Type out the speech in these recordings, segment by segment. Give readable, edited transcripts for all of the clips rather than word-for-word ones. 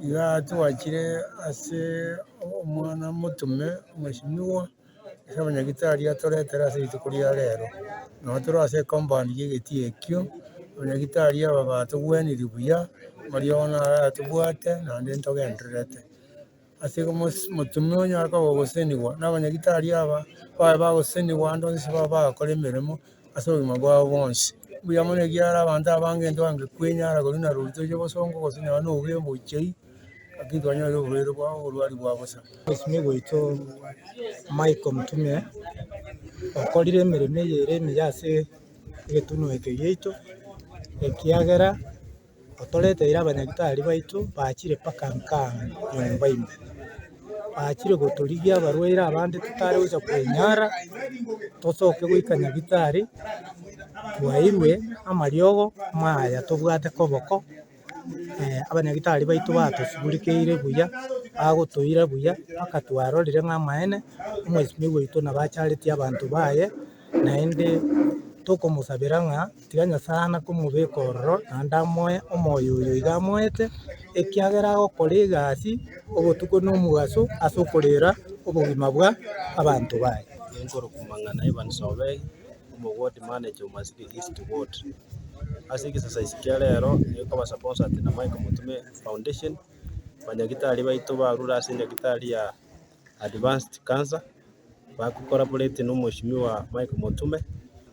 Igaa twachire ase omwana motume omweshimiwa, ase abanyagitari atoretere ase rituko ria rero. Nabo tore ase ecompound ya egetii ekio, abanyagitari aba batogwenirie buya, amariogo naro atobwate naende ntogendererete. Ase igo motume onyare koba ogosesenigwa na abanyagitari aba, babe bagosesenigwa ande onsi babe bagokora emeremo ase obogima bwabo bwonsi. Mbuya mono ekiagera abanto abange ntwange kwenyara korwa na rori toche bosongo gose nonya na obobe obochei, lakini twanyorire oborwaire bwa oborwari bwa bosa. Omwesimigwa oito Michael Mtume okorire emeremo eye ere emiya ase egetunwa eke giaito, ekiagera Otoreteire abanyagitari baito bachire mpaka nkaa nyomba ime, bachire gotorigia abarwaire abande totare gocha kwenyara, tosoke goika nyagitari, twairwe amariogo maya tobwate koboko, abanyagitari baito batosugurikeire buya, bagotoira buya mpaka twarorire ng'a amaene, omwesimigwa oito nabo acharetie abanto baye. Naende tokomosabera ng'a tiga Nyasae ana komobeka ororo, naende amoe omoyo oyo iga amoete, ekiagera agokora egasi obotuko na omogaso ase okorera obogima bwa abanto baye. Ninkorokwa Mang'ana Evans Obeng, omo ward manager o Masige East Ward. Ase exercise kia rero nigo sponsored na Michael Mutume Foundation, abanyagitari baito barure ase enyagitari ya Advanced Cancer. Bako collaborate na omweshimiwa Mike Mutume,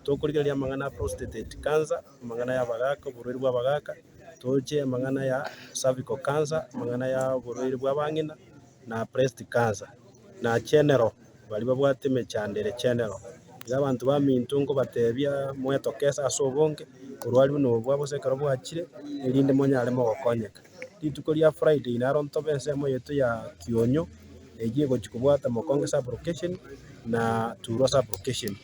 tokorigereria amang'ana a prostate cancer, amang'ana ya abagaka, oborwaire bwa abagaka, toche amang'ana ya cervical cancer, amang'ana ya oborwaire bwa abang'ina, na breast cancer, na general baria babwate emechando ere general. Iga abanto baminto nkobatebia mwetokese ase obonge, korwa buna obwo bwa bosa ekero bwachire, erinde monyare mogokonyeka. Rituko ria Friday naro ntobe ensemo yaito ya Kionyo, eyio egochia kobwata Mokonge sub-location na Turwa sub-location.